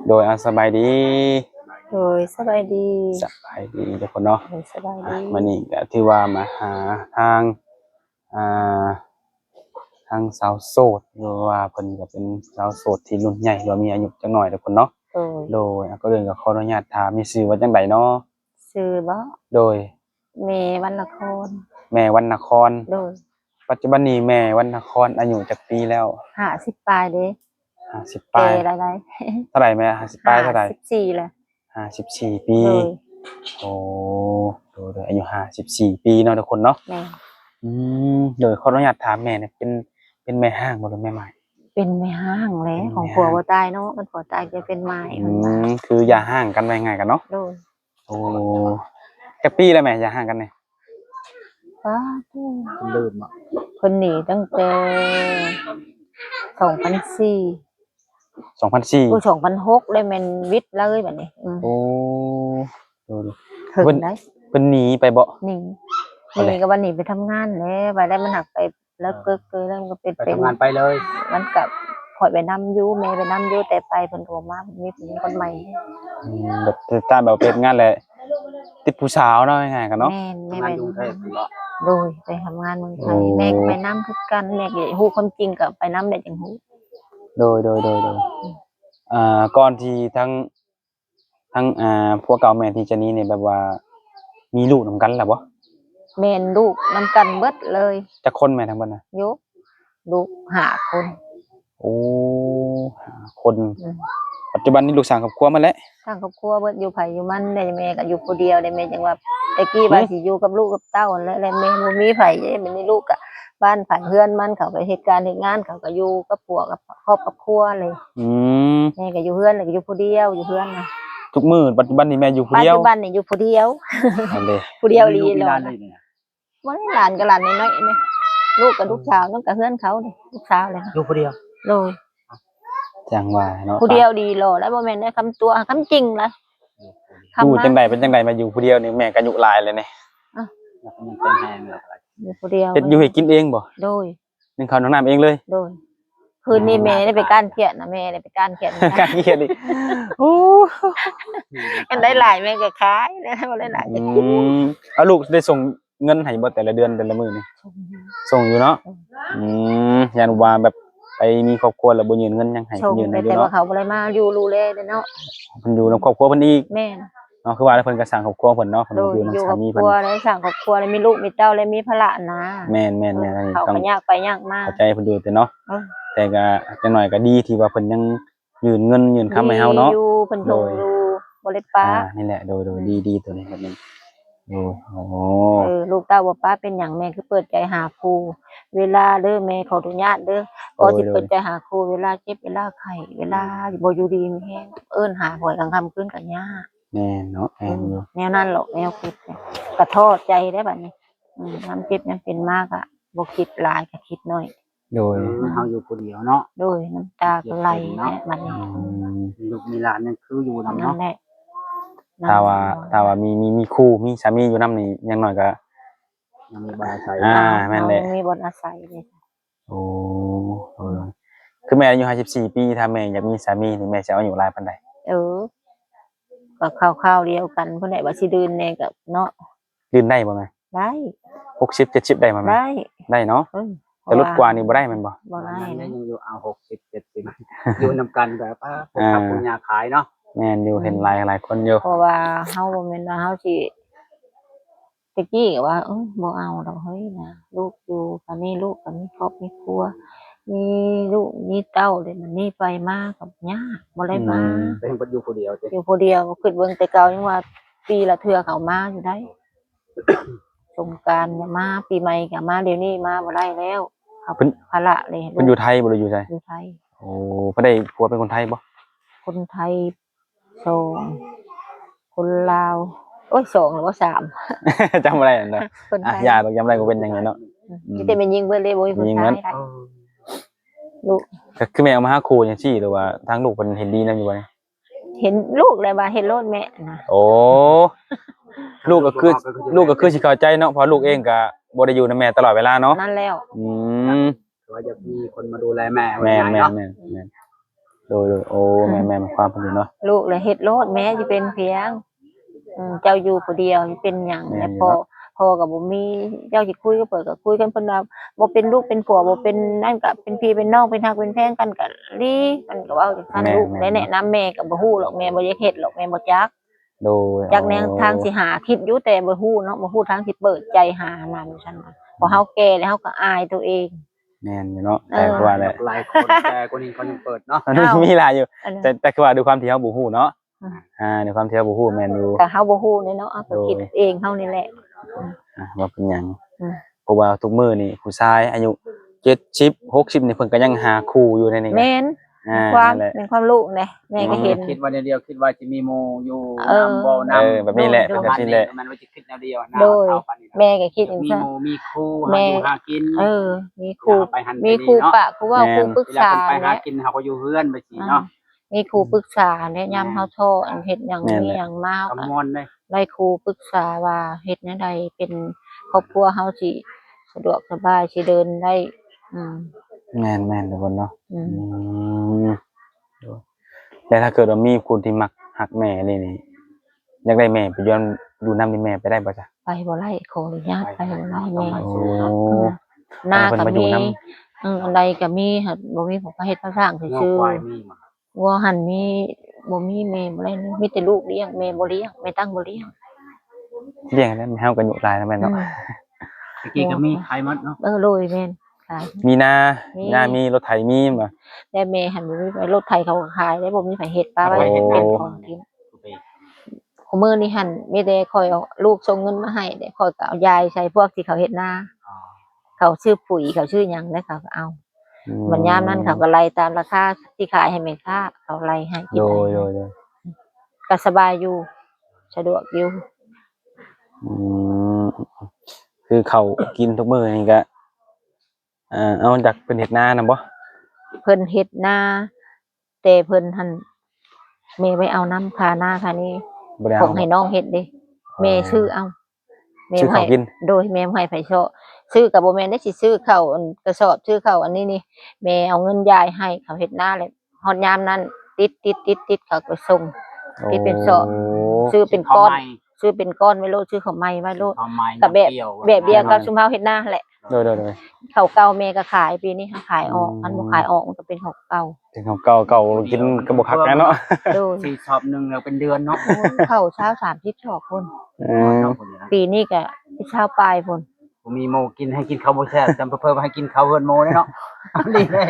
ໂດຍ ອາ ສະບາຍດີ. ໂດຍ ສະບາຍດີ. ສະບາຍດີທຸກຄົນເນາະ. ໂດຍ ສະບາຍດີ. ອາ ມື້ນີ້ກໍຖືວ່າມາຫາທາງ ອ່າ ທາງສາວໂສດ ຫຼືວ່າເພິ່ນກໍເປັນສາວໂສດທີ່ລຸ້ນໃຫຍ່ ຫຼືວ່າມີອາຍຸຈັກໜ້ອຍທຸກຄົນເນາະ. ໂດຍ ໂດຍ ອາ ກ່ອນອື່ນກໍຂໍອະນຸຍາດຖາມ ມີຊື່ວ່າຈັ່ງໃດເນາະ? ຊື່ບໍ? ໂດຍ ແມ່ວັນນະຄອນ. ແມ່ວັນນະຄອນ. ໂດຍ ປັດຈຸບັນນີ້ແມ່ວັນນະຄອນອາຍຸຈັກປີແລ້ວ? ຫ້າສິບປາຍເດ້. ຫ້າສິບປາຍ. ເທົ່າໃດແມ່? ຫ້າສິບປາຍເທົ່າໃດ? ຫ້າສິບສີ່ແຫຼະ. ຫ້າສິບສີ່ປີ. ໂດຍ ໂອ້ ໂດຍໆ ອາຍຸຫ້າສິບສີ່ປີເນາະທຸກຄົນເນາະ. ແມ່ນ. ອືມ ໂດຍ ຂໍອະນຸຍາດຖາມແມ່ນີ້ ເປັນ ເປັນແມ່ຮ້າງບໍ່ ຫຼືແມ່ໝ້າຍ? ເປັນແມ່ຮ້າງແຫຼະ ເປັນແມ່ຮ້າງ ຂອງຜົວບໍ່ຕາຍເນາະ ຄັນຜົວຕາຍຈະເປັນໝ້າຍ. ອືມ ຄືຢ່າຮ້າງກັນ ວ່າງ່າຍກັນເນາະ. ໂດຍ. ໂອ້ ຈັກປີແລ້ວແມ່ ຢ່າຮ້າງກັນນີ້? ປ້າດ ລືມອະ ເພິ່ນໜີຕັ້ງແຕ່ສອງພັນສີ່. ສອງພັນສີ່ ໂອ້ຍ ສອງພັນຫົກ ແລ້ວແມ່ນວິດເລີຍບັດນີ້. ອືມ ໂອ້ ໂດຍໆ ເຖິງໄດ໋. ເພິ່ນໜີໄປບໍ? ໜີ ເພິ່ນໜີກໍວ່າໜີໄປທຳງານແຫຼະ ໄປແລ້ວມັນຫາກໄປ ແລ້ວເກີດ ເກີດແລ້ວມັນກໍເປັນ ໄປທຳງານໄປເລີຍ. ມັນກໍຂ້ອຍໄປນຳຢູ່ ແມ່ໄປນຳຢູ່ ແຕ່ໄປເພິ່ນກໍບໍ່ມາ ເພິ່ນມີຜູ້ຍິງຄົນໃໝ່. ອືມ ແບບຕາມແບບເຮັດງານແຫຼະ ຕິດຜູ້ສາວເນາະ ງ່າຍໆກັນເນາະ. ແມ່ນ ແມ່ໄປ ໂດຍ ໄປທຳງານເມືອງໄທ. ໂອ້ ແມ່ກໍໄປນຳຄືກັນ ແມ່ກໍຢາກຮູ້ຄວາມຈິງ ກໍໄປນຳແຫຼະຈັ່ງຮູ້. ໂດຍໆ ອ່າ ກ່ອນທີ່ທັງ ທັງ ອ່າ ຜົວເກົ່າແມ່ທີ່ຈະໜີນີ້ ແບບວ່າມີລູກນຳກັນແລ້ວບໍ່? ແມ່ນ ລູກນຳກັນເບິດເລີຍ. ຈັກຄົນແມ່ທັງເບິດນະ? ໂຍ ລູກຫ້າຄົນ. ໂອ້ ຫ້າຄົນ. ອືມ ປັດຈຸບັນນີ້ລູກສ້າງຄອບຄົວໝົດແລ້ວ? ສ້າງຄອບຄົວເບິດ ຢູ່ໃຜຢູ່ມັນແຫຼະ ແມ່ກໍຢູ່ຜູ້ດຽວເດ້. ແມ່ຈັ່ງວ່າແຕ່ກີ້ວ່າ ຫືມ ຊິຢູ່ກັບລູກກັບເຕົ້າຫັ້ນແຫຼະ ແລະແມ່ບໍ່ມີໃຜເດ້. ບັດນີ້ລູກກໍບ້ານໃຜເຮືອນມັນ ເຂົາກໍເຮັດການເຮັດງານ ເຂົາກໍຢູ່ກັບຜົວກັບ ຄອບກັບຄົວເລີຍ. ອືມ ແມ່ກໍຢູ່ເຮືອນ ແລ້ວກໍຢູ່ຜູ້ດຽວ ຢູ່ເຮືອນນະ. ທຸກມື້ປັດຈຸບັນນີ້ແມ່ຢູ່ຜູ້ດຽວ? ປັດຈຸບັນນີ້ຢູ່ຜູ້ດຽວ. ອັນເດ ຜູ້ດຽວອີ່ຫຼີ. ມີລູກມີຫຼານແລ້ວນີ້? ບໍ່ໄດ້ ຫຼານກໍຫຼານນ້ອຍໆນີ້ ລູກກໍລູກສາວ ນັ້ນກໍເຮືອນເຂົານີ້ ລູກສາວແຫຼະ. ຢູ່ຜູ້ດຽວ? ໂດຍ. ຈັ່ງວ່າເນາະ ຜູ້ດຽວດີຫຼໍ່ ແລ້ວບໍ່ແມ່ນໄດ້ຄຳຕົວະ ຄຳຈິງນະ. ຮູ້ຈັ່ງໃດ ເປັນຈັ່ງໃດມາຢູ່ຜູ້ດຽວນີ້? ແມ່ກໍອາຍຸຫຼາຍແລ້ວນີ້. ອາ ຍັງແຂງແຮງຢູ່. ຢູ່ຜູ້ດຽວ ເຮັດຢູ່ເຮັດກິນເອງບໍ່? ໂດຍ. ໜຶ້ງເຂົ້າໜຶ້ງນ້ຳເອງເລີຍ? ໂດຍ. ຄືນນີ້ແມ່ໄດ້ໄປກ້ານຂຽດນະ ແມ່ໄດ້ໄປກ້ານຂຽດ. ກ້ານຂຽດອີກ. ໂອ້ ຄັນໄດ້ຫຼາຍແມ່ກໍຂາຍ ໄດ້ບໍ່ໄດ້ຫຼາຍກໍກິນ. ອືມ ເອົາ ລູກໄດ້ສົ່ງເງິນໃຫ້ບໍ່ ແຕ່ລະເດືອນ ແຕ່ລະມື້ນີ້? ສົ່ງຢູ່. ສົ່ງຢູ່ເນາະ. ອືມ ຢ້ານວ່າແບບໄປມີຄອບຄົວແລ້ວບໍ່ຍື່ນເງິນຫຍັງໃຫ້. ຍື່ນໃຫ້ຢູ່ເນາະ ແຕ່ວ່າເຂົາບໍ່ໄດ້ມາຢູ່ດູແລເດ້ເນາະ. ເພິ່ນຢູ່ນຳຄອບຄົວເພິ່ນອີກ. ແມ່ນ. ເນາະ ຄືວ່າແລ້ວເພິ່ນກໍສ້າງຄອບຄົວເພິ່ນເນາະ ເພິ່ນຢູ່ນຳສາມີເພິ່ນ ສ້າງຄອບຄົວແລ້ວມີລູກມີເຕົ້າແລ້ວມີພາລະນະ. ແມ່ນໆໆ ເອີ ເຂົາກໍຍາກໄປຍາກມາ ເຂົ້າໃຈເພິ່ນຢູ່ຕິເນາະ. ເອີ ແຕ່ກໍຈັກໜ້ອຍກໍດີທີ່ວ່າເພິ່ນຍັງຍື່ນເງິນຍື່ນຄຳໃຫ້ເຮົາເນາະ. ຢູ່ເພິ່ນສົ່ງຢູ່ ບໍ່ໄດ້ປະ. ອ່າ ນີ້ແຫຼະ ໂດຍໆ ອືມ ດີໆ ໂຕນີ້ແບບນີ້. ໂດຍ ໂອ້ ເອີ ລູກເຕົ້າບໍ່ປະເປັນຫຍັງ ແມ່ຄືເປີດໃຈຫາຄູ່ເວລາເດີ ແມ່ຂໍອະນຸຍາດເດີ ກໍຊິເປີດໃຈຫາຄູ່ເວລາເຈັບເວລາໄຂ້ ເວລາບໍ່ຢູ່ດີມີແຮງ ເອີ້ນຫາຫວຍກາງຄ່ຳຄືນກໍຍາກ. ແມ່ນເນາະ ແມ່ນຢູ່ ແນວນັ້ນເນາະ ແນວຄິດ ກໍທໍ້ໃຈໄດ໋ບັດນີ້. ອືມ ຍາມເຈັບຍາມເປັນມາກໍບໍ່ຄິດຫຼາຍ ກໍຄິດໜ້ອຍ. ໂດຍ ອືມ ເຮົາຢູ່ຜູ້ດຽວເນາະ. ໂດຍ ນ້ຳຕາກໍໄຫຼແຫຼະບັດນີ້. ອືມ ມີລູກມີຫຼານຍັງຄືຢູ່ນຳເນາະ. ນັ້ນແຫຼະ ຖ້າວ່າ ຖ້າວ່າມີ ມີ ມີຄູ່ ມີສາມີຢູ່ນຳນີ້ ຢ່າງໜ້ອຍກໍຍັງມີບ່ອນອາໄສ. ອ່າ ແມ່ນແຫຼະ ເຮົາຍັງມີບ່ອນອາໄສເດ້. ໂອ້ ເອີ ຄືແມ່ອາຍຸຫ້າສິບສີ່ປີ ຖ້າແມ່ຢາກມີສາມີນີ້ ແມ່ຊິເອົາອາຍຸຫຼາຍປານໃດ? ເອີ ກໍຄາວໆດຽວກັນພຸ້ນແຫຼະ ວ່າຊິລື່ນແດ່ກໍເນາະ. ລື່ນໄດ້ບໍ່ແມ່? ໄດ້. ຫົກສິບ ເຈັດສິບໄດ້ບໍ່ແມ່? ໄດ້ ໄດ້ເນາະ. ເອີ ແຕ່ຫຼຸດກວ່ານີ້ບໍ່ໄດ້ແມ່ນບໍ່? ບໍ່ໄດ້. ຍັງຢູ່ເອົາ ຫົກສິບ ເຈັດສິບ ຢູ່ນຳກັນກໍປ້າ ຜູ້ຂັບຜູ້ຍາຂາຍເນາະ. ແມ່ນຢູ່ ອືມ ເຫັນຫຼາຍ ຫຼາຍຄົນຢູ່ ເພາະວ່າເຮົາບໍ່ແມ່ນວ່າເຮົາຊິ ແຕ່ກີ້ກໍວ່າ ເອີ ບໍ່ເອົາດອກເຮີ້ຍນະ ລູກຢູ່ປານນີ້ ລູກກໍມີຄອບມີຄົວ ມີລູກມີເຕົ້າເດ້ ບັດນີ້ໄປມາກໍຍາກ ບໍ່ໄດ້ມາ. ອືມ ເປັນຢູ່ຜູ້ດຽວຕິ? ຢູ່ຜູ້ດຽວ ຄິດເບິ່ງແຕ່ເກົ່າຍັງວ່າປີລະເທື່ອເຂົາມາຢູ່ໄດ໋ ສົງການກໍມາ ປີໃໝ່ກໍມາ ດຽວນີ້ມາບໍ່ໄດ້ແລ້ວ ເຂົາ ເພິ່ນ ພາລະເລີຍ. ເພິ່ນຢູ່ໄທບໍ່ ຫຼືຢູ່ໃສ? ຢູ່ໄທ. ໂອ້ ເພິ່ນໄດ້ຜົວເປັນຄົນໄທບໍ່? ຄົນໄທ ສອງ ຄົນລາວ ໂອ້ຍ ສອງຫຼືວ່າສາມ ຈຳບໍ່ໄດ້ແລ້ວເນາະ. ຄົນໄທ ອ່ະ ຢ່າດອກ ຈຳໄດ້ບໍ່ເປັນຫຍັງເນາະ. ອືມ ອືມ ມີແຕ່ແມ່ຍິງເບິດເລີຍ ບໍ່ມີຜູ້ຊາຍ. ແມ່ຍິງເບິດ ລູກ ກໍຄືແມ່ເອົາມາຫາຄູ່ຈັ່ງຊີ້ ຫຼືວ່າທາງລູກເພິ່ນເຫັນດີນຳຢູ່ບໍ່ນີ້? ເຫັນລູກແລ້ວວ່າເຮັດໂລດແມ່ນະ. ໂອ້ ລູກກໍຄື ລູກກໍຄືຊິເຂົ້າໃຈເນາະ ເພາະລູກເອງກໍບໍ່ໄດ້ຢູ່ນຳແມ່ຕະຫຼອດເວລາເນາະ. ນັ້ນແລ້ວ. ອືມ ວ່າຢາກມີຄົນມາດູແລແມ່. ແມ່ນໆໆ. ໂດຍໆ ໂອ້ ອືມ ແມ່ນໆ ຄວາມເພິ່ນຢູ່ເນາະ ລູກລະເຮັດໂລດ ແມ່ຊິເປັນພຽງ ອືມ ເຈົ້າຢູ່ຜູ້ດຽວຊິເປັນຫຍັງ ແມ່ນຢູ່ ແລະພໍ່ ເນາະ ພໍ່ກໍບໍ່ມີ ເຈົ້າຊິຄຸຍກັບເພິ່ນກໍຄຸຍກັນ ເພິ່ນວ່າບໍ່ເປັນລູກເປັນຜົວ ບໍ່ເປັນນັ້ນກໍເປັນພີ່ເປັນນ້ອງ ເປັນຮັກເປັນແພງກັນກໍດີ ເພິ່ນກໍເວົ້າຈັ່ງຊັ້ນ ແມ່ນໆ ລູກໄດ້ແນະນຳ ແມ່ກໍບໍ່ຮູ້ດອກ ແມ່ບໍ່ຢາກເຮັດດອກ ແມ່ບໍ່ຈັກ ໂດຍ ຈັກແນວ ໂອ້ ທາງຊິຫາ ຄິດຢູ່ແຕ່ບໍ່ຮູ້ເນາະ ບໍ່ຮູ້ທາງຊິເປີດໃຈຫານຳ ຊັ້ນວ່າ ເພາະເຮົາແກ່ແລ້ວເຮົາກໍອາຍຕົວເອງ ແມ່ນຢູ່ເນາະ ເອີ ແຕ່ວ່າແຫຼະ ຫຼາຍຄົນແກ່ກວ່ານີ້ເຂົາຍັງເປີດເນາະ ເອົ້າ ມີຫຼາຍຢູ່ ອັນນັ້ນ ແຕ່ ແຕ່ຄືວ່າດ້ວຍຄວາມທີ່ເຮົາບໍ່ຮູ້ເນາະ ອືມ ອ່າ ດ້ວຍຄວາມທີ່ເຮົາບໍ່ຮູ້ແມ່ນຢູ່ ກໍເຮົາບໍ່ຮູ້ແຫຼະເນາະ ເຮົາກໍ ໂດຍ ຄິດເອງເຮົານີ້ແຫຼະ ອ່າ ບໍ່ເປັນຫຍັງ ອືມ ເພາະວ່າທຸກມື້ນີ້ຜູ້ຊາຍອາຍຸເຈັດສິບ ຫົກສິບນີ້ເພິ່ນກໍຍັງຫາຄູ່ຢູ່ໃນນີ້ ແມ່ນ ອ່າ ຄວາມ ນັ້ນແຫຼະ ເປັນຄວາມຮູ້ເດ້ ແມ່ກໍເຫັນ ອືມ ຄິດວ່າແນວດຽວ ຄິດວ່າຊິມີໝູ່ຢູ່ ເອີ ນຳບໍ່ນຳ ເອີ ແບບນີ້ແຫຼະ ໂດຍ ເປັນແບບນີ້ແຫຼະ ແມ່ນວ່າຊິຄິດແນວດຽວນະ ໂດຍ ເຮົາປານນີ້ນະ ແມ່ກໍຄິດຈັ່ງຊັ້ນ ມີໝູ່ມີຄູ່ ແມ່ ຫາຢູ່ຫາກິນ ເອີ ມີຄູ່ ຢາກເອົາໄປຫັ້ນ ມີຄູ່ ໄປນີ້ເນາະ ປະ ຄືເວົ້າ ແມ່ນ ຄູ່ປຶກສາ ເວລາເພິ່ນໄປຫາກິນ ເຮົາກໍຢູ່ເຮືອນໄປຊີ້ເນາະ ອ່າ ມີຄູ່ປຶກສາແນະ ຍາມເຮົາທໍ້ ອັນເຮັດຫຍັງ ແມ່ນແຫຼະ ມີຫຍັງມາ ກໍມ່ວນເດ້ ໄດ້ຄູ່ປຶກສາວ່າເຮັດແນວໃດເປັນຄອບຄົວເຮົາຊິສະດວກສະບາຍ ຊິເດີນໄດ້ ອືມ ແມ່ນໆ ທຸກຄົນເນາະ ອືມ ອືມ ແລ້ວຖ້າເກີດວ່າມີຄົນທີ່ມັກຮັກແມ່ອີ່ຫຼີນີ້ ຢາກໄດ້ແມ່ໄປຢູ່ນຳ ຢູ່ນຳນີ້ ແມ່ໄປໄດ້ບໍ່ຈະ? ໄປບໍ່ໄດ້ ຂໍອະນຸຍາດໄປບໍ່ໄດ້ແມ່ ໂອ້ ເອີ ນາກໍມີ ເອີ ອັນໃດກໍມີ ບໍ່ມີ ເຮັດພາສ້າງຊື່ໆ ງົວຄວາຍມີບໍ່? ງົວຫັ້ນມີ ບໍ່ມີ ແມ່ບໍ່ໄດ້ ມີແຕ່ລູກລ້ຽງ ແມ່ບໍ່ລ້ຽງ ແມ່ຕັ້ງບໍ່ລ້ຽງ ລ້ຽງແລ້ວ ເຮົາກໍອາຍຸຫຼາຍແລ້ວແມ່ນເນາະ ອືມ ແຕ່ກີ້ກໍມີຂາຍໝົດເນາະ ເອີ ໂດຍ ແມ່ນ ຂາຍ ມີນາ ມີ ມີນາ ມີລົດໄຖ ມີແມ່ນບໍ່? ແຕ່ແມ່ຫັ້ນບໍ່ມີ ລົດໄຖເຂົາກໍຂາຍ ແລ້ວບໍ່ມີໃຜເຮັດ ປະໄວ້ໃຫ້ເປັນຂອງກິນ ໂດຍ ຄູ່ມື້ນີ້ຫັ້ນ ມີແຕ່ຂ້ອຍເອົາ ລູກສົ່ງເງິນມາໃຫ້ ແລ້ວຂ້ອຍກໍເອົາຢາຍໃສ່ພວກທີ່ເຂົາເຮັດນາ ອໍ ເຂົາຊື້ປຸ໋ຍ ເຂົາຊື້ຫຍັງ ແລ້ວເຂົາກໍເອົາ ອືມ ບັດຍາມນັ້ນເຂົາກໍໄລ່ຕາມລາຄາທີ່ຂາຍໃຫ້ແມ່ຄ້າ ເຂົາໄລ່ໃຫ້ກິນ ໂດຍໆ ກໍສະບາຍຢູ່ ສະດວກຢູ່ ອືມ ຄືເຂົ້າກິນທຸກມື້ນີ້ກະ ເອີ ເອົາຈາກເພິ່ນເຮັດນານຳບໍ່? ເພິ່ນເຮັດນາ ແຕ່ເພິ່ນຫັ້ນ ແມ່ໄປເອົານຳ ຄ່ານາຄ່ານີ້ ບໍ່ໄດ້ເອົາ ຂອງໃຫ້ນ້ອງເຮັດເດ້ ອໍ ແມ່ຊື້ເອົາ ແມ່ ຊື້ເຂົ້າກິນ ໂດຍ ແມ່ບໍ່ໃຫ້ໃຜເຊາະ ຊື້ກໍບໍ່ແມ່ນໄດ້ ຊິຊື້ເຂົ້າອັນກະສອບ ຊື້ເຂົ້າອັນນີ້ນີ້ ແມ່ເອົາເງິນຢາຍໃຫ້ ເຂົາເຮັດນາແລ້ວ ຮອດຍາມນັ້ນ ຕິດໆໆໆ ເຂົາກໍສົ່ງ ໂອ້ ຕິດເປັນເຊາະ ຊື້ເປັນກ້ອນ ຊື້ເປັນກ້ອນໄວ້ໂລດ ຊື້ເຂົ້າໃໝ່ໄວ້ໂລດ ເຂົ້າໃໝ່ ກໍແບບ ນ້ຳກ່ຽວ ແບບດຽວກັບຊຸມເຮົາເຮັດນາຫັ້ນແຫຼະ ໂດຍໆໆ ເຂົ້າເກົ່າແມ່ກໍຂາຍ ປີນີ້ຫາຂາຍອອກ ອືມ ຄັນບໍ່ຂາຍອອກມັນກໍເປັນເຂົ້າເກົ່າ ເປັນເຂົ້າເກົ່າ ເກົ່າກິນກໍບໍ່ຄັກແລ້ວເນາະ ໂດຍ ສີ່ຊອບໜຶ່ງແລ້ວເປັນເດືອນເນາະ ໂອ້ຍ ເຂົ້າຊາວສາມສິບຊອບພຸ້ນ ເອີ ປີນີ້ກໍຊາວປາຍພຸ້ນ ບໍ່ມີໝູ່ກິນ ໃຫ້ກິນເຂົ້າບໍ່ແຊບ ຈຳເພີ່ມໃຫ້ກິນເຂົ້າເຮືອນໝູ່ເດ້ເນາະ ດີເດ້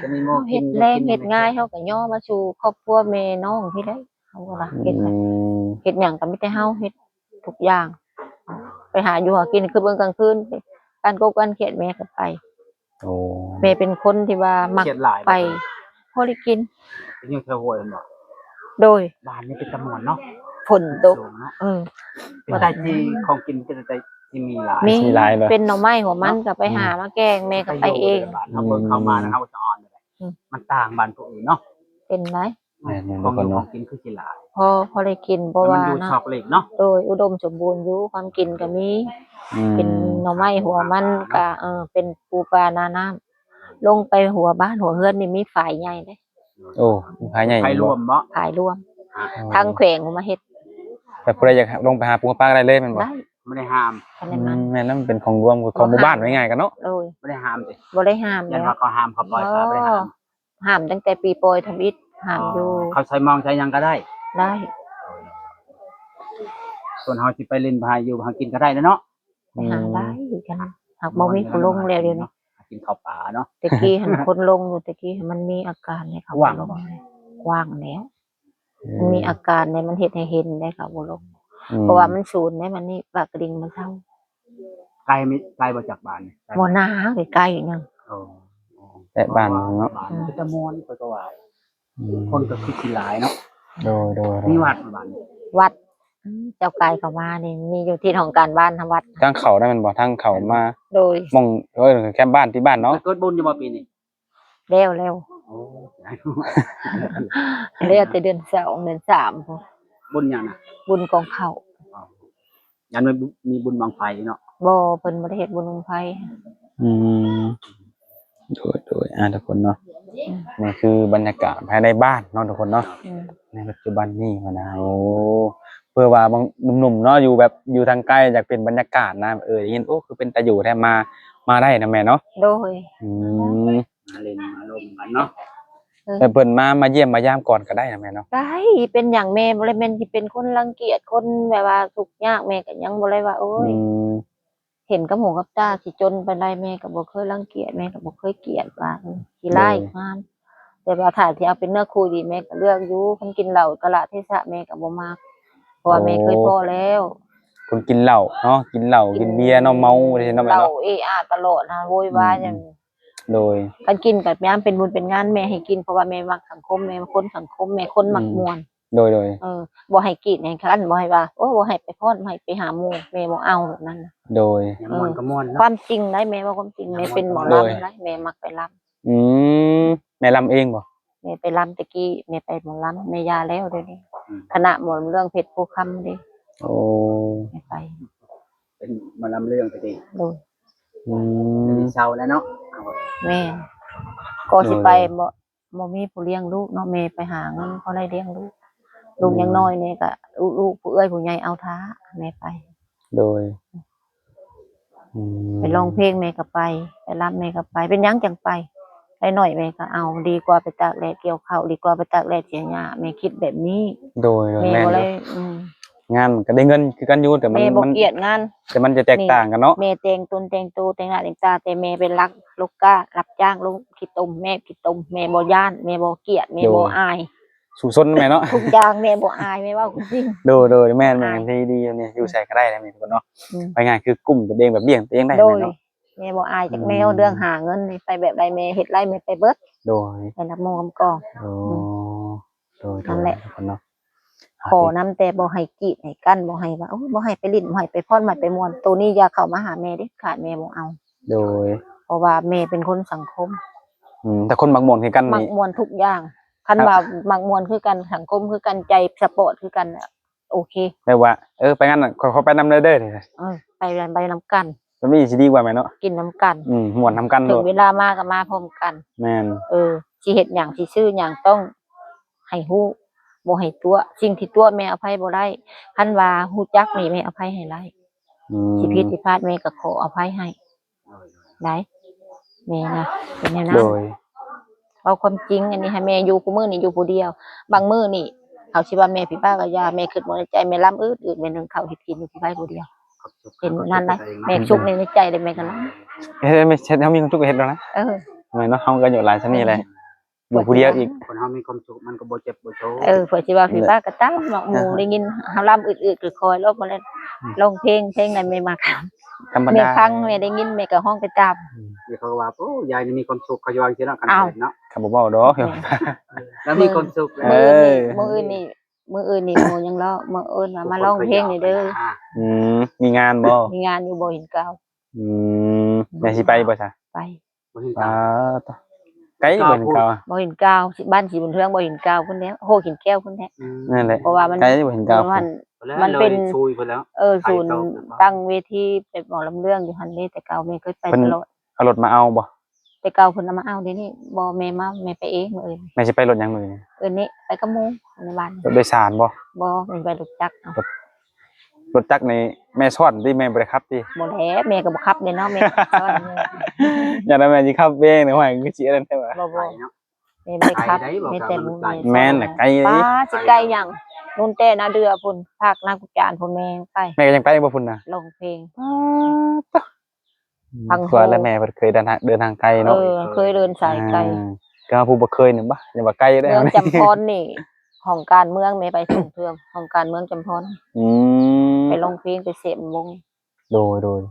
ຈະມີໝູ່ກິນ ເຮັດແລງເຮັດງ່າຍ ເຮົາກໍຍໍມາສູ່ຄອບຄົວແມ່ນ້ອງພີ້ແຫຼະ ເຮົາກໍວ່າເຮັດ ອືມ ເຮັດຫຍັງກໍມີແຕ່ເຮົາເຮັດທຸກຢ່າງ ໄປຫາຢູ່ຫາກິນຄືເບິ່ງກາງຄືນ ການກົບການຂຽດແມ່ກໍໄປ ໂອ້ ແມ່ເປັນຄົນທີ່ວ່າມັກ ຂຽດຫຼາຍ ໄປ ບໍ່? ພໍໄດ້ກິນ ເປັນຢູ່ແຖວຫ້ວຍແມ່ນບໍ່? ໂດຍ ບ້ານນີ້ເປັນຕາມ່ວນເນາະ ຝົນຕົກ ເອີ ເປັນຕາຊິ ຂອງກິນເປັນຕາຊິມີຫຼາຍ ມີ ມີຫຼາຍເນາະ ເປັນໜໍ່ໄມ້ຫົວມັນ ເນາະ ກໍໄປຫາ ອືມ ມາແກງ ແມ່ກໍໄປເອງ ບ້ານເຮົາເບິ່ງເຂົ້າມາ ອືມ ແລ້ວເຮົາກໍສະອອນ ມັນຕ່າງບ້ານຜູ້ອື່ນເນາະ ເປັນໄດ ແມ່ນໆ ຂອງຢູ່ ທຸກຄົນເນາະ ຂອງກິນຄືຊິຫຼາຍ ພໍ ພໍໄດ້ກິນ ເພາະວ່າ ມັນຢູ່ ເນາະ ຊອກຫຼີກເນາະ ໂດຍ ອຸດົມສົມບູນຢູ່ ຄວາມກິນກໍມີ ອືມ ເປັນໜໍ່ໄມ້ຫົວມັນ ຫາປາເນາະ ກໍ ເອີ ເປັນປູປານານ້ຳ ລົງໄປຫົວບ້ານຫົວເຮືອນນີ້ມີຝາຍໃຫຍ່ເດ້ ໂອ້ ມີຝາຍໃຫຍ່ ຝາຍຫຼວມບໍ່? ຝາຍຫຼວມ ອໍ ທາງແຂວງເພິ່ນມາເຮັດ ແຕ່ຜູ້ໃດຢາກລົງໄປຫາປູຫາປາກໍໄດ້ເລີຍແມ່ນບໍ່? ໄດ້ ບໍ່ໄດ້ຫ້າມ ອືມ ແມ່ນແລ້ວ ມັນເປັນຂອງຫຼວງ ຂອງໝູ່ບ້ານ ເວົ້າງ່າຍໆກັນເນາະ ໂດຍ ບໍ່ໄດ້ຫ້າມຕິ ບໍ່ໄດ້ຫ້າມ ຢ້ານວ່າເຂົາຫ້າມ ເຂົາປ່ອຍປາ ບໍ່ໄດ້ຫ້າມ ຫ້າມຕັ້ງແຕ່ປີປ່ອຍທຳອິດ ຫ້າມຢູ່ ອໍ ເຂົາໃສ່ມອງໃສ່ຫຍັງກໍໄດ້ ໄດ້ ສ່ວນເຮົາຊິໄປຫຼິ້ນໄປຫາຢູ່ຫາກິນກໍໄດ້ແຫຼະເນາະ ໄປຫາໄດ້ຄືກັນ ຫາກບໍ່ມີຜູ້ລົງແລ້ວດຽວນີ້ ຫາກິນເຂົ້າປ່າເນາະ ແຕ່ກີ້ຫັ້ນຄົນລົງຢູ່ ແຕ່ກີ້ມັນມີອາການໃຫ້ເຂົາ ກວ້າງບໍ່? ກວ້າງແລ້ວ ອືມ ມັນມີອາການໃດ ມັນເຮັດໃຫ້ເຫັນໄດ ເຂົາບໍ່ລົງ ອືມ ເພາະວ່າມັນສູນເດ້ ມັນນີ້ປາກກະດິງມັນເຊົາ ໄກມີ ໄກບໍ່ຈາກບ້ານນີ້? ບໍ່ນາ ໃກ້ໆ ຍັງ ອໍ ແຕ່ບ້ານເນາະ ບ້ານ ອືມ ເປັນຕາມ່ວນ ຂ້ອຍກໍວ່າ ອືມ ຄົນກໍຄືຊິຫຼາຍເນາະ ໂດຍໆໆ ມີວັດບໍ່ບ້ານນີ້? ວັດ ອືມ ເຈົ້າກາຍເຂົ້າມານີ້ ມີຢູ່ທີ່ຫ້ອງການບ້ານ ທາງວັດ ທາງເຂົ້ານັ້ນແມ່ນບໍ່? ທາງເຂົ້າມາ ໂດຍ ໝ່ອງ ເອີ ແຄມບ້ານ ທີ່ບ້ານເນາະ ເກີດບຸນຢູ່ບໍ່ປີນີ້? ແລ້ວ ແລ້ວ ໂອ້ ແລ້ວແຕ່ເດືອນສອງເດືອນສາມພຸ້ນ ບຸນຫຍັງນະ? ບຸນກອງເຂົ້າ ອໍ ຍັງມີບຸນບັ້ງໄຟເນາະ ບໍ່ ເພິ່ນບໍ່ໄດ້ເຮັດບຸນບັ້ງໄຟ ອືມ ໂດຍໆ ອ່າ ທຸກຄົນເນາະ ນີ້ຄືບັນຍາກາດພາຍໃນບ້ານເນາະທຸກຄົນເນາະ. ອືມ ໃນປັດຈຸບັນນີ້ຫັ້ນນະ ໂອ້ ເພື່ອວ່າບາງໜຸ່ມໆເນາະ ຢູ່ແບບຢູ່ທາງໄກ ຢາກເປັນບັນຍາກາດນະ ເອີ ໄດ້ຍິນ ໂອ້ ຄືເປັນຕາຢູ່ແທ້ ມາ ມາໄດ້ນະແມ່ເນາະ. ໂດຍ ອືມ ມາຫຼິ້ນມາລົມກັນເນາະ. ເອີ ແຕ່ເພິ່ນມາ ມາຢ້ຽມມາຢາມກ່ອນກໍໄດ້ນະແມ່ເນາະ. ໄດ້ ເປັນຫຍັງ ແມ່ບໍ່ໄດ້ແມ່ນຊິເປັນຄົນລັງກຽດ ຄົນແບບວ່າທຸກຍາກ ແມ່ກໍຍັງບໍ່ໄດ້ວ່າ ໂອ້ຍ ອືມ ເຫັນກັບຫູກັບຕາ ຊິຈົນປານໃດ ແມ່ກໍບໍ່ເຄີຍລັງກຽດ ແມ່ກໍບໍ່ເຄີຍກຽດວ່າ ເອີ ຂີ້ຮ້າຍ ໂດຍ ງາມ. ແຕ່ວ່າຖ້າຊິເອົາເປັນເນື້ອຄູ່ດີ ແມ່ກໍເລືອກຢູ່ ຄັນກິນເຫຼົ້າກາລະເທສະ ແມ່ກໍບໍ່ມັກ ເພາະວ່າ ໂອ້ ແມ່ເຄີຍພໍ້ແລ້ວ. ຄົນກິນເຫຼົ້າເນາະ ກິນເຫຼົ້າ ກິນ ກິນເບຍເນາະ ເມົາ ເອີ ເນາະແມ່ເນາະ ເຫຼົ້າເອອາຕະຫຼອດນະ ໂວຍວາຍ ອືມ ຫຍັງ. ໂດຍ ຄັນກິນກໍຍາມເປັນບຸນເປັນງານ ແມ່ໃຫ້ກິນ ເພາະວ່າແມ່ມັກສັງຄົມ ແມ່ຄົນສັງຄົມ ແມ່ຄົນມັກ ອືມ ມ່ວນ. ໂດຍໆ ເອີ ບໍ່ໃຫ້ກຣີດໃຫ້ຄັນ ບໍ່ໃຫ້ວ່າ ໂອ້ ບໍ່ໃຫ້ໄປຟ້ອນ ບໍ່ໃຫ້ໄປຫາໝູ່ ແມ່ບໍ່ເອົາແບບນັ້ນນະ. ໂດຍ ຍາມມ່ວນກໍມ່ວນເນາະ. ຄວາມຈິງໄດ໋ ແມ່ເວົ້າຄວາມຈິງ ຍາມ ແມ່ເປັນໝໍລຳ ໂດຍ ໄດ໋ ແມ່ມັກໄປລຳ. ອືມ ແມ່ລຳເອງບໍ່? ແມ່ໄປລຳແຕ່ກີ້ ແມ່ໄປໝໍລຳ ແມ່ຢ່າແລ້ວດຽວນີ້ ອືມ ຄະນະໝໍລຳເລື່ອງເພັດໂພຄຳເດ້. ໂອ້ ແມ່ໄປ ເປັນໝໍລຳເລື່ອງແຕ່ກີ້. ໂດຍ ອືມ ດຽວນີ້ເຊົາແລ້ວເນາະ. ແມ່ນ ກໍຊິໄປ ໂດຍໆ ບໍ່ ບໍ່ມີຜູ້ລ້ຽງລູກເນາະ ແມ່ໄປຫາເງິນພໍໄດ້ລ້ຽງລູກ ລູກ ອືມ ຍັງນ້ອຍແນ່ ກໍລູກ ຜູ້ເອື້ອຍຜູ້ໃຫຍ່ເອົາຖ້າແມ່ໄປ. ໂດຍ ອືມ ໄປຮ້ອງເພງແມ່ກໍໄປ ໄປລຳແມ່ກໍໄປ ເປັນຫຍັງຈັ່ງໄປ ໄດ້ໜ້ອຍແມ່ກໍເອົາ ດີກວ່າໄປຕາກແດດກ່ຽວເຂົ້າ ດີກວ່າໄປຕາກແດດເສຍຫຍ້າ ແມ່ຄິດແບບນີ້. ໂດຍໆ ແມ່ ແມ່ນ ບໍ່ໄດ້ ອືມ ງານມັນກໍໄດ້ເງິນຄືກັນຢູ່ ແຕ່ມັນ ແມ່ບໍ່ ມັນ ກຽດງານ ແຕ່ມັນຈະແຕກຕ່າງກັນເນາະ. ແມ່ແຕ່ງຕົນແຕ່ງໂຕແຕ່ງໜ້າແຕ່ງຕາ ແຕ່ແມ່ເປັນລັກ ລູກກາ ຮັບຈ້າງລົງຂີ້ຕົມ ແມ່ຂີ້ຕົມ ແມ່ບໍ່ຢ້ານ ແມ່ບໍ່ກຽດ ແມ່ ໂດຍ ບໍ່ອາຍ ສູ້ຊົນແມ່ເນາະ. ທຸກຢ່າງແມ່ບໍ່ອາຍ ແມ່ເວົ້າຄວາມຈິງ. ໂດຍໆ ແມ່ນໆ ອາຍ ດີໆ ນີ້ ຢູ່ໃສກໍໄດ້ນະແມ່ທຸກຄົນເນາະ. ອືມ ວ່າງ່າຍຄືກຸ້ມຕົວເອງແບບລ້ຽງຕົວເອງໄດ້ ໂດຍ ແມ່ເນາະ. ແມ່ບໍ່ອາຍຈັກແນວ ອືມ ເລື່ອງຫາເງິນນີ້ ໄປແບບໃດແມ່ເຮັດໄດ້ແມ່ໄປເບິດ. ໂດຍ ໄປນຳໝູ່ນຳກອງ. ໂອ້ ອືມ ໂດຍໆ ນັ້ນແຫຼະ ທຸກຄົນເນາະ. ຂໍນຳແຕ່ບໍ່ໃຫ້ກຣີດໃຫ້ກັ້ນ ບໍ່ໃຫ້ວ່າ ໂອ້ຍ ບໍ່ໃຫ້ໄປຫຼິ້ນ ບໍ່ໃຫ້ໄປຟ້ອນ ບໍ່ໃຫ້ໄປມ່ວນ ໂຕນີ້ຢ່າເຂົ້າມາຫາແມ່ເດັດຂາດ ແມ່ບໍ່ເອົາ. ໂດຍ ເພາະວ່າແມ່ເປັນຄົນສັງຄົມ. ອືມ ແຕ່ຄົນມັກມ່ວນຄືກັນນີ້ ມັກມ່ວນທຸກຢ່າງ ຄັນວ່າມັກມ່ວນຄືກັນ ສັງຄົມຄືກັນ ໃຈສະປອດຄືກັນ ໂອເຄ ແບບວ່າ ເອີ ໄປງານນັ້ນ ຂ້ອຍ ຂ້ອຍໄປນຳເດີ ເອີ ໄປ ໄປນຳກັນ ແບບນີ້ຊິດີກວ່າແມ່ນເນາະ. ກິນນຳກັນ ອືມ ມ່ວນນຳກັນ ເຖິງເວລາມາກໍມາພ້ອມກັນ. ແມ່ນ ເອີ ຊິເຮັດຫຍັງ ຊິຊື້ຫຍັງ ຕ້ອງໃຫ້ຮູ້ ບໍ່ໃຫ້ຕົວະ ສິ່ງທີ່ຕົວະແມ່ອະໄພບໍ່ໄດ້ ຄັນວ່າຮູ້ຈັກນີ້ແມ່ອະໄພໃຫ້ໄດ້. ອືມ ຊິຜິດຊິພາດແມ່ກໍຂໍອະໄພໃຫ້ໄດ້ ແມ່ນະ ເປັນແນວນັ້ນ. ໂດຍ ເວົ້າຄວາມຈິງ ອັນນີ້ໃຫ້ແມ່ຢູ່ ຄູ່ມື້ນີ້ຢູ່ຜູ້ດຽວ ບາງມື້ນີ້ເຂົາຊິວ່າແມ່ພິບາກກະຢ່າ ແມ່ຄິດບໍ່ໃນໃຈ ແມ່ລຳອືດໆ ແມ່ໜຶ້ງເຂົ້າເຮັດກິນຢູ່ຜູ້ໄວ້ຜູ້ດຽວ. ເປັນນັ້ນໄດ໋ ແມ່ສຸກໃນໃນໃຈເດ້ ແມ່ກໍລຳ ເຮັດໃຫ້ເຮົາມີຄວາມສຸກກໍເຮັດແລ້ວນະ. ເອີ ແມ່ນເນາະ ເຮົາກໍອາຍຸຫຼາຍສ່ຳນີ້ແຫຼະ ຢູ່ຜູ້ດຽວອີກ ຄົນເຮົາມີຄວາມສຸກມັນກໍບໍ່ເຈັບບໍ່ໂທ. ເອີ ເພິ່ນຊິວ່າພິບາກກໍຕາມເນາະ ໝູ່ໄດ້ຍິນເຮົາລຳອືດໆ ກໍຄອຍລອບມາແລ້ວ ອືມ ຮ້ອງເພງ ເພງໃດແມ່ມັກ ທຳມະດາ ແມ່ຟັງ ແມ່ໄດ້ຍິນ ແມ່ກໍຮ້ອງໄປຕາມ. ອືມ ເຂົາກໍວ່າ ໂອ້ ຍາຍນີ້ມີຄວາມສຸກ ເຂົາຢູ່ວ່າຈັ່ງຊີ້ເນາະ ຄັນເຮັດເນາະ ເຂົາບໍ່ເວົ້າດອກ ແມ່ນ ແລ້ວມີຄວາມສຸກແລ້ວ. ເອີ ມື້ອື່ນນີ້ ມື້ອື່ນນີ້ໝູ່ຍັງເລາະ ມາເອີ້ນວ່າມາຮ້ອງເພງນີ້ເດີ. ອືມ ມີງານບໍ່? ມີງານຢູ່ບໍ່ຫີນກາວ. ອືມ ແມ່ຊິໄປບໍ່ຊະ? ໄປ ບໍ່ເຫັນ ອ່າ ເຈົ້າ ໄກບໍ່ເຫັນເກົ່າ ບໍ່ເຫັນເກົ່າ ບ້ານສີບຸນເຮືອງ ບໍ່ເຫັນເກົ່າພຸ້ນແຫຼ້ວ ໂຮກຫີນແກ້ວພຸ້ນແຫຼ້ວ. ອືມ ນັ້ນແຫຼະ ເພາະວ່າມັນ ໄກບໍ່ເຫັນເກົ່າ ມັນ ມັນເປັນ ເອີ ສູນຕັ້ງເວທີແບບໝໍລຳເລື່ອງຢູ່ຫັ້ນເດ້ ແຕ່ເກົ່າແມ່ເຄີຍໄປຕະຫຼອດ. ເພິ່ນເອົາລົດມາເອົາບໍ່? ແຕ່ເກົ່າເພິ່ນເອົາມາເອົາ ດຽວນີ້ບໍ່ ແມ່ມາ ແມ່ໄປເອງມື້ອື່ນ. ແມ່ຊິໄປລົດຫຍັງມື້ນີ້? ມື້ນີ້ໄປກັບໝູ່ໃນບ້ານ. ລົດໂດຍສານບໍ່? ບໍ່ ແມ່ໄປລົດຈັກເອົາ. ລົດ ລົດຈັກນີ້ແມ່ຊ້ອນຕິ ແມ່ບໍ່ໄດ້ຂັບຕິ? ບໍ່ແຫຼະ ແມ່ກໍບໍ່ຂັບເດ້ເນາະ ແມ່ກໍຊ້ອນຢູ່. ຢ້ານວ່າແມ່ຊິຂັບເອງນະ ຫ້ວຍ ຄືຊິອັນນັ້ນແທ້ຫວາ. ບໍ່ ບໍ່ ແມ່ບໍ່ໄດ້ຂັບ ໄກໄດ໋ ມີແຕ່ໝູ່ ແມ່ນແຫຼະ ໄກເດ. ປ້າ ຊິໄກຫຍັງ ນູ່ນແຕ່ນາເດື່ອພຸ້ນ ພາກນາກຸຈານພຸ້ນ ແມ່ໄປ. ແມ່ກໍຍັງໄປບໍ່ພຸ້ນນະ ຮ້ອງເພງ. ພັງໂຮ ແລະແມ່ເພິ່ນເຄີຍເດີນທາງ ເດີນທາງໄກເນາະ. ເອີ ເຄີຍເດີນສາຍໄກ. ອ່າ ກໍຜູ້ບໍ່ເຄີຍນີ້ບະ ຢ່າວ່າໄກເດ້. ເມືອງຈຳພອນນີ້ ຫ້ອງການເມືອງແມ່ໄປສອງເທື່ອ ຫ້ອງການເມືອງຈຳພອນ. ອືມ ໄປຮ້ອງເພງ ໄປເສມວົງ. ໂດຍ ໂດຍ.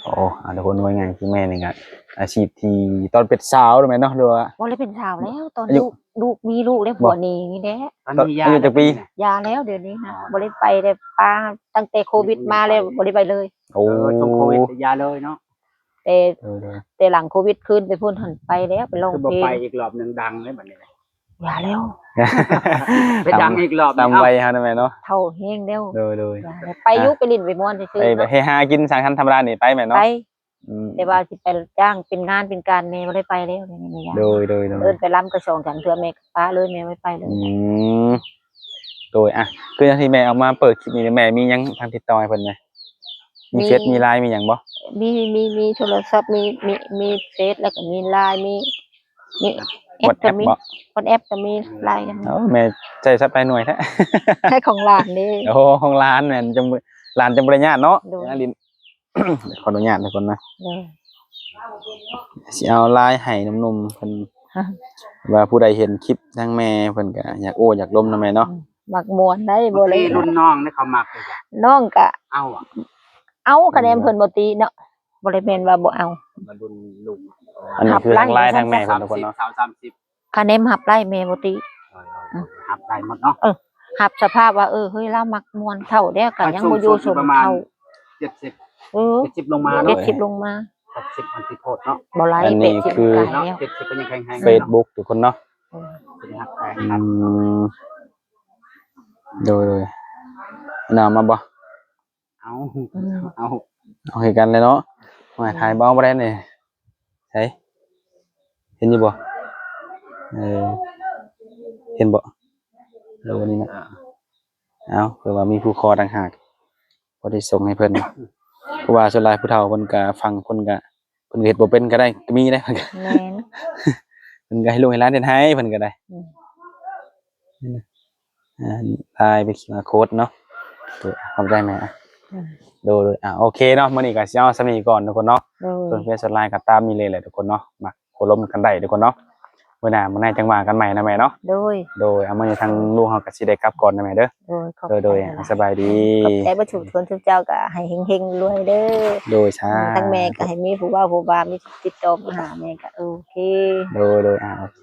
ໂອ້ ອາ ທຸກຄົນ ວ່າງ່າຍຄືແມ່ນີ້ກະອາຊີບທີ່ຕອນເປັນສາວແມ່ນເນາະ ຫຼືວ່າ ບໍ່ໄດ້ເປັນສາວແລ້ວ ຕອນລູກ ລູກມີລູກແລ້ວ ຜົວໜີນີ້ແຫຼະ. ອາຍຸຈັກປີ? ຢ່າແລ້ວ ດຽວນີ້ນະ ອໍ ບໍ່ໄດ້ໄປແລ້ວ ປ້າ ຕັ້ງແຕ່ໂຄວິດມາແລ້ວ ບໍ່ໄດ້ໄປເລີຍ. ໂອ້ ເອີ ຊ່ວງໂຄວິດຢ່າເລີຍເນາະ. ແຕ່ ເອີ ແຕ່ຫຼັງໂຄວິດຄືນໄປພຸ້ນຫັ້ນ ໄປແລ້ວ ໄປຮ້ອງເພງ. ຄືບໍ່ໄປອີກລອບໜຶ່ງ ດັງເລີຍບັດນີ້. ຢ່າແລ້ວ ໄປດັງອີກລອບໜຶ່ງ. ຕາມໄວເຮົານັ້ນແມ່ນເນາະ ເຖົ້າແຮງແລ້ວ. ໂດຍ ໂດຍ. ຢ່າແລ້ວ ໄປຢູ່ ໄປຫຼິ້ນໄປມ່ວນຊື່ໆ ໄປເຮັດຫາກິນສັງສັນທຳມະດານີ້ໄປແມ່ນເນາະ. ໄປ ອືມ ແຕ່ວ່າຊິໄປຈ້າງເປັນງານເປັນການ ແມ່ບໍ່ໄດ້ໄປແລ້ວ ດຽວນີ້ແມ່ຢ້ານ. ໂດຍ ໂດຍ ໂດຍ ເອີ້ນໄປລຳກໍສອງສາມເທື່ອ ແມ່ກໍປະເລີຍ ແມ່ບໍ່ໄປເລີຍ. ອືມ ໂດຍ ອ່ະ ຄືຢ່າງທີ່ແມ່ອອກມາເປີດຄລິບນີ້ ແມ່ມີຫຍັງທາງຕິດຕໍ່ໃຫ້ເພິ່ນແດ່? ມີ ມີເຟສ ມີລາຍ ມີຫຍັງບໍ່? ມີ ມີ ມີໂທລະສັບ ມີ ມີ ມີເຟສ ແລ້ວກໍມີລາຍ ມີ ມີແອັບກໍມີ ວັອດແອັບບໍ່? ວັອດແອັບກໍມີ ລາຍກໍມີ. ໂອ້ ແມ່ໃຊ້ສັບຫຼາຍໜ່ວຍແທ້ ໃຊ້ຂອງຫຼານເດ້. ໂອ້ ຂອງຫຼານແມ່ນ ຈັ່ງ ຫຼານຈັ່ງບໍ່ໄດ້ຍາດເນາະ. ໂດຍ ເວລາຫຼິ້ນ ຂໍອະນຸຍາດທຸກຄົນນະ. ໂດຍ ຊິເອົາລາຍໃຫ້ໜຸ່ມໆເພິ່ນ ວ່າຜູ້ໃດເຫັນຄລິບທາງແມ່ເພິ່ນກໍຢາກໂອ້ຢາກລົມນຳແມ່ເນາະ. ອືມ ມັກມ່ວນໄດ໋ ບໍ່ໄດ້ ລຸ້ນນ້ອງເດ້ ເຂົາມັກເດ້. ນ້ອງກະເອົາ ເອົາ ຄະແນນເພິ່ນບໍ່ຕິເນາະ ບໍ່ໄດ້ແມ່ນວ່າບໍ່ເອົາ ມາລຸ້ນລູກ. ອັນນີ້ຄືທາງລາຍທາງແມ່ເພິ່ນທຸກຄົນເນາະ ສາມສິບ ສາມສິບ ຄະແນນຮັບໄດ້ແມ່ບໍ່ຕິ. ເອີ ເອີ ເອີ ອືມ ຮັບໄດ້ໝົດເນາະ. ເອີ ຮັບສະພາບວ່າ ເອີ ເຮີ້ຍ ລາວມັກມ່ວນ ເຖົ້າແລ້ວກໍຍັງບໍ່ຢູ່ຊົນເຖົ້າ. ເຈັດສິບ ເອີ ເຈັດສິບລົງມາເນາະ ເຈັດສິບລົງມາ ຫົກສິບມັນຊິໂພດເນາະ. ບໍ່ໄຫຼ ອັນນີ້ຄື ເຈັດສິບ ເນາະ ເຈັດສິບກໍຍັງແຂງແຮງ ເຟສບຸກທຸກຄົນເນາະ. ເອີ ອືມ ໂດຍ ໂດຍ ນຳມາບໍ່? ເອົາ ອືມ ເອົາ ເອົາຄືກັນແຫຼະເນາະ. ວ່າ ອືມ ຖ່າຍບໍ່ ເອົາບໍ່ໄດ້ນີ້ ໃສ ເຫັນຢູ່ບໍ່? ເອີ ເຫັນບໍ່? ເອີ ນີ້ນະ ເອົາ ເພື່ອວ່າມີຜູ້ຂໍຕ່າງຫາກ ພໍໄດ້ສົ່ງໃຫ້ເພິ່ນ ເພາະວ່າສ່ວນຫຼາຍຜູ້ເຖົ້າເພິ່ນກະຟັງ ເພິ່ນກະ ເພິ່ນກະເຮັດບໍ່ເປັນກໍໄດ້ ກໍມີໄດ໋ ເພິ່ນກະ ແມ່ນ ເພິ່ນກະໃຫ້ລູກໃຫ້ຫຼານເຮັດໃຫ້ ເພິ່ນກະໄດ້. ອືມ ນີ້ນະ ອ່າ ລາຍເປັນຄິວອາໂຄດເນາະ. ໂດຍ ຂອບໃຈແມ່. ອືມ ໂດຍ ໂດຍ ອ່າ ໂອເຄເນາະ ມື້ນີ້ກໍຊິເອົາສ່ຳນີ້ກ່ອນທຸກຄົນເນາະ. ໂດຍ ເພິ່ນເຟສສ່ວນຫຼາຍກໍຕາມນີ້ເລີຍແຫຼະທຸກຄົນເນາະ ມັກໂອ້ລົມກັນໄດ້ທຸກຄົນເນາະ. ມື້ໜ້າມື້ໃນຈັ່ງວ່າກັນໃໝ່ນະແມ່ເນາະ. ໂດຍ ໂດຍ ເອົາ ມື້ນີ້ທາງ ໂດຍ ລູກເຮົາກໍຊິໄດ້ກັບກ່ອນນະແມ່ເດີ. ໂດຍ ຂອບໃຈ ໂດຍ ໂດຍ ຫຼາຍໆ ສະບາຍດີ. ຂອບໃຈເບິດທຸກຄົນທຸກເຈົ້າ ກໍໃຫ້ເຮັງໆລວຍເດີ. ໂດຍ ສາທຸ. ອືມ ທາງແມ່ກໍໃຫ້ມີຜູ້ເວົ້າຜູ້ວ່າ ມີຕິດຕໍ່ມາຫາແມ່ກໍໂອເຄ. ໂດຍ ໂດຍ ອ່າ ໂອເຄ.